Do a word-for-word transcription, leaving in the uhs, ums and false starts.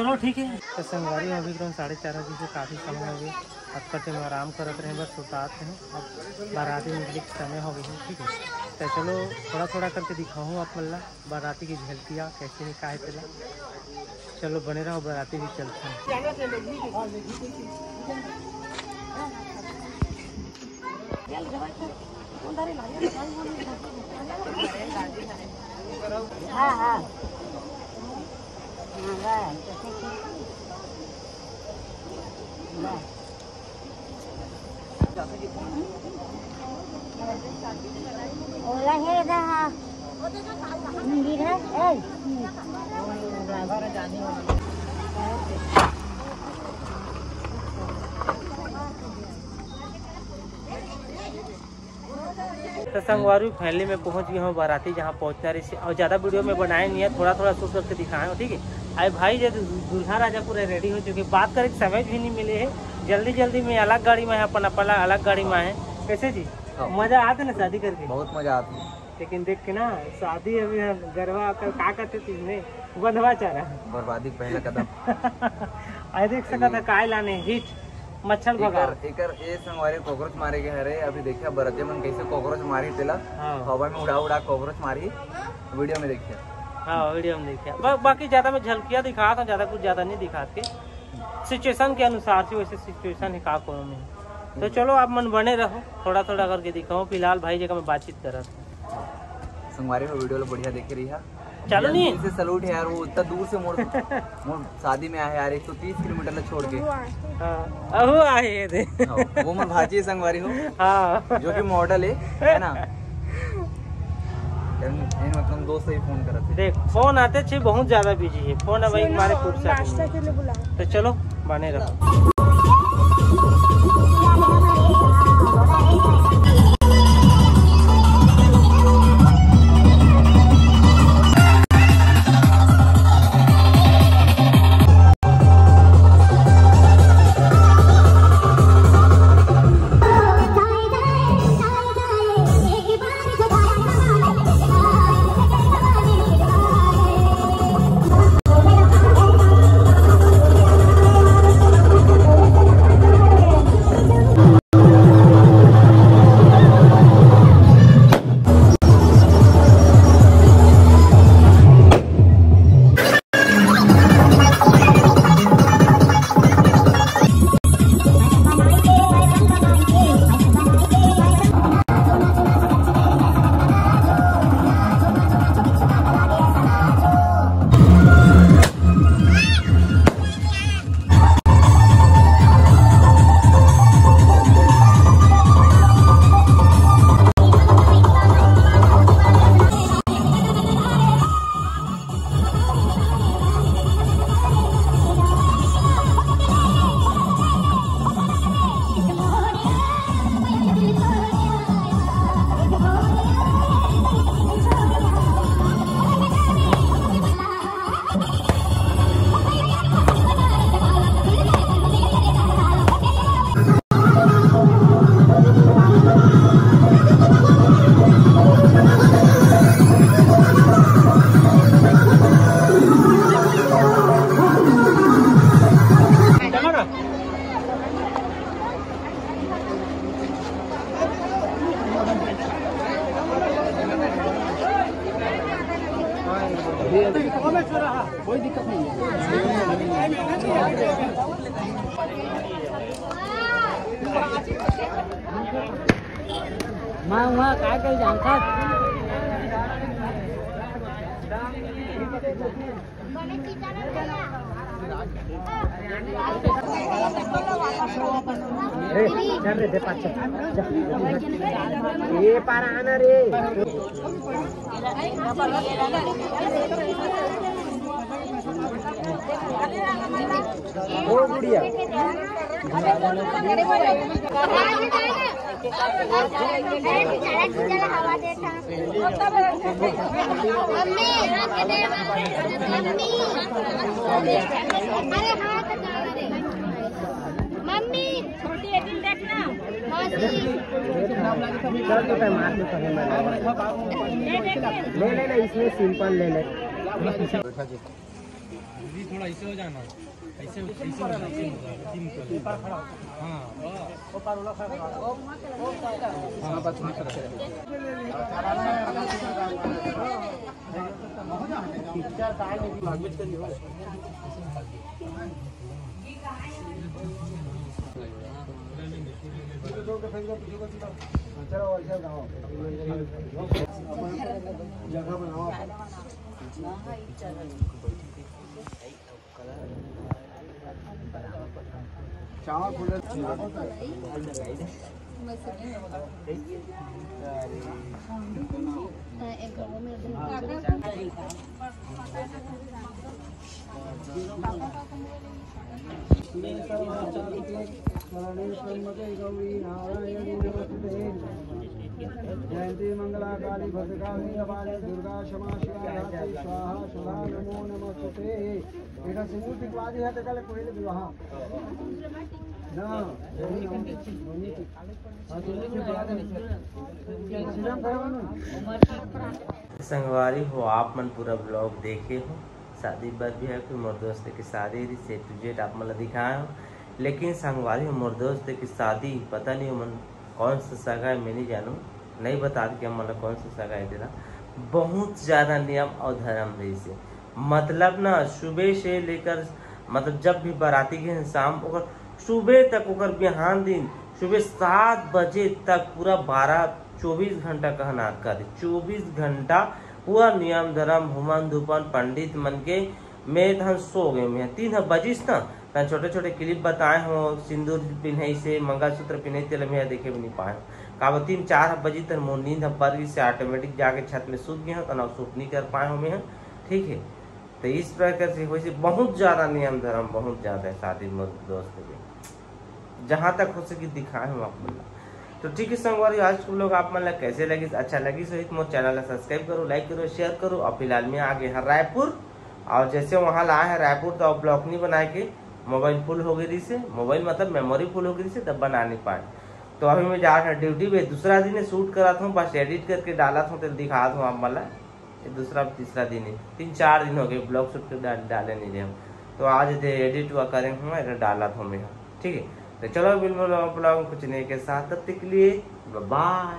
चलो ठीक है। तो संगवारी हो, अभी करीबन साढ़े चार बजे से काफ़ी समय हो गए। अब कटे में आराम करत रहे, बस सुतात रहे। अब बाराती निकले के समय हो गई है, ठीक है। तो चलो थोड़ा थोड़ा करके दिखाऊँ आप मन ला बाराती की झलकिया कैसे निकाय तेला। चलो बने रहो, बाराती भी चलते हैं। हाँ, हाँ। ओला हे दा। मंदिर है, ए। तो संगवारी, finally मैं पहुंच गया हूँ बाराती जहाँ पहुँचना रही से। और ज़्यादा वीडियो में बनाए नहीं है, थोड़ा थोड़ा शूट करके दिखाए हूँ, ठीक है। अरे भाई, जो दूल्हा राजा पूरे रेडी हो चुके, बात करे के समय भी नहीं मिले है। जल्दी जल्दी में अलग गाड़ी में है, अपन अपन अलग गाड़ी में है। कैसे जी? हाँ। मजा आते ना शादी करके? बहुत मजा आती है। लेकिन देख के ना, शादी अभी हम गरबा कर का करते चीज में बंधवा चारा। बर्बादी पहला कदम। आई देख सकत है, काय लाने हिट मच्छर भगाओ। एकर, एकर ए संगवारी कॉकरोच मारे के हरे। अभी देखिया बरतिया मन कैसे कॉकरोच मारी तेला। हाँ। हवा में उड़ा उड़ा कॉकरोच मारी। वीडियो में देखिया। हाँ, वीडियो में देखिया। बा-, बाकी ज्यादा मैं झलकिया दिखा था, ज्यादा कुछ ज्यादा नहीं दिखाते। सिचुएशन के अनुसार से वैसे सिचुएशन है का कोनो में। तो चलो आप मन बने रहो, थोड़ा थोड़ा करके दिखाओ। फिलहाल भाई जी का मैं बातचीत कर रहा था। संगवारी हो, वीडियो लो बढ़िया देख रही है। चलो नहीं। इसे सलूट है यार, वो इतना दूर से मोर, मोर शादी में आए यार, एक सौ तीस किलोमीटर ले छोड़ के। हाँ, अहू आए ये दे। हाँ, वो मोर भाची संगवारी हो। हाँ। जो कि मॉडल है, है ना? इन, इन मतलब दोस्त ही फोन करत है। देख, फोन आते छे, बहुत ज्यादा बिजी है। फोन अब एक मारे फुर्सत नाश्ता नहीं। के लिए बुला। तो चलो, बने रहो। कोई दिक्कत नहीं है। मैं वहाँ का कर जानता। ए, चल रे, दे पाँच सौ। जा। ये पारा आना रे। ओ गुड़िया। मम्मी, हाथ दे, मम्मी। अरे हाथ दे। मम्मी, छोटी एक दिन देखना। मौसी। चल तो मैं मार दूँ, पहले मैं। ले, ले, ले, इसमें सिंपल ले ले। जी, थोड़ा ऐसे हो जाना, ऐसे ऐसे हो जाना, ऐसे हो जाना, तीन ऊपर। हाँ। हाँ, बस वहाँ पर। शरणे त्र्यंबके गौरी नारायणी नमोस्तुते। जयंती मंगला काली भद्रकाली कपाली दुर्गा क्षमा शिवा धात्री स्वाहा सदा नमो नमोस्तुते। बेटा सिंदूर टिकवा दी है तो कल कोई विवाह ना। संगवारी हो, आप मन पूरा ब्लॉग देखे हो। शादी बर भी है, फिर मोर दोस्त के शादी रही, से टू जेड आप मन ला दिखाए हो। लेकिन संगवारी हो, मोर दोस्त के शादी पता नहीं ओमन कौन सा सगा है, मैं नहीं जानू, नहीं बता के हमन ला कौन सा सगा है तेरा। बहुत ज्यादा नियम और धर्म रही से, मतलब ना, सुबह से लेकर, मतलब जब भी बाराती गए शाम, ओकर सुबह तक, ओकर बिहान दिन सुबह सात बजे तक पूरा बारह, चौबीस घंटा कहना कर, चौबीस घंटा पूरा नियम धर्म, हुमन धूपन, पंडित मन के। मैं तहन सो गए, मैं तीन ह बजिस ना, तहन छोटे छोटे क्लिप बताए हो, सिंदूर पिन्हई से, मंगलसूत्र पिन्हई, तेला मैं देखे भी नहीं पाए हो। काबर तीन चार ह बजी तहन मोर नींद ह पर गई से, ऑटोमेटिक जाके छत में सूत गए हो, तहन शूट नहीं कर पाए हो मैं, ठीक है। तो इस प्रकार से वैसे बहुत ज्यादा नियम धर्म, बहुत ज्यादा है शादी में दोस्त के, जहाँ तक हो सके दिखाए हम आप मन ला। तो ठीक है संगवारी, आज के लोग आप मन ला कैसे लगिस, अच्छा लगिस होही तो मोर चैनल ला सब्सक्राइब करो, लाइक करो, शेयर करो। और फिलहाल मैं आ गए हैं रायपुर, और जैसे वहाँ ला आए हैं रायपुर तो अब ब्लॉग नहीं बनाए के, मोबाइल फुल हो गई रही से, मोबाइल मतलब मेमोरी फुल हो गई रही से, तब बना नहीं पाए। तो अभी मैं जा रहा ड्यूटी पे, दूसरा दिन शूट करा था, बस एडिट करके डाला था, तो दिखा था आप मन ला। ये दूसरा तीसरा दिन है, तीन चार दिन हो गए ब्लॉग शूट के डा-, डाले नहीं रहे हम। तो आज इधर एडिट हुआ करे हूँ, इधर डाला था मैं, ठीक है। तो चलो मिल ब्लॉग कुछ नहीं के साथ, तब तक के लिए बाय।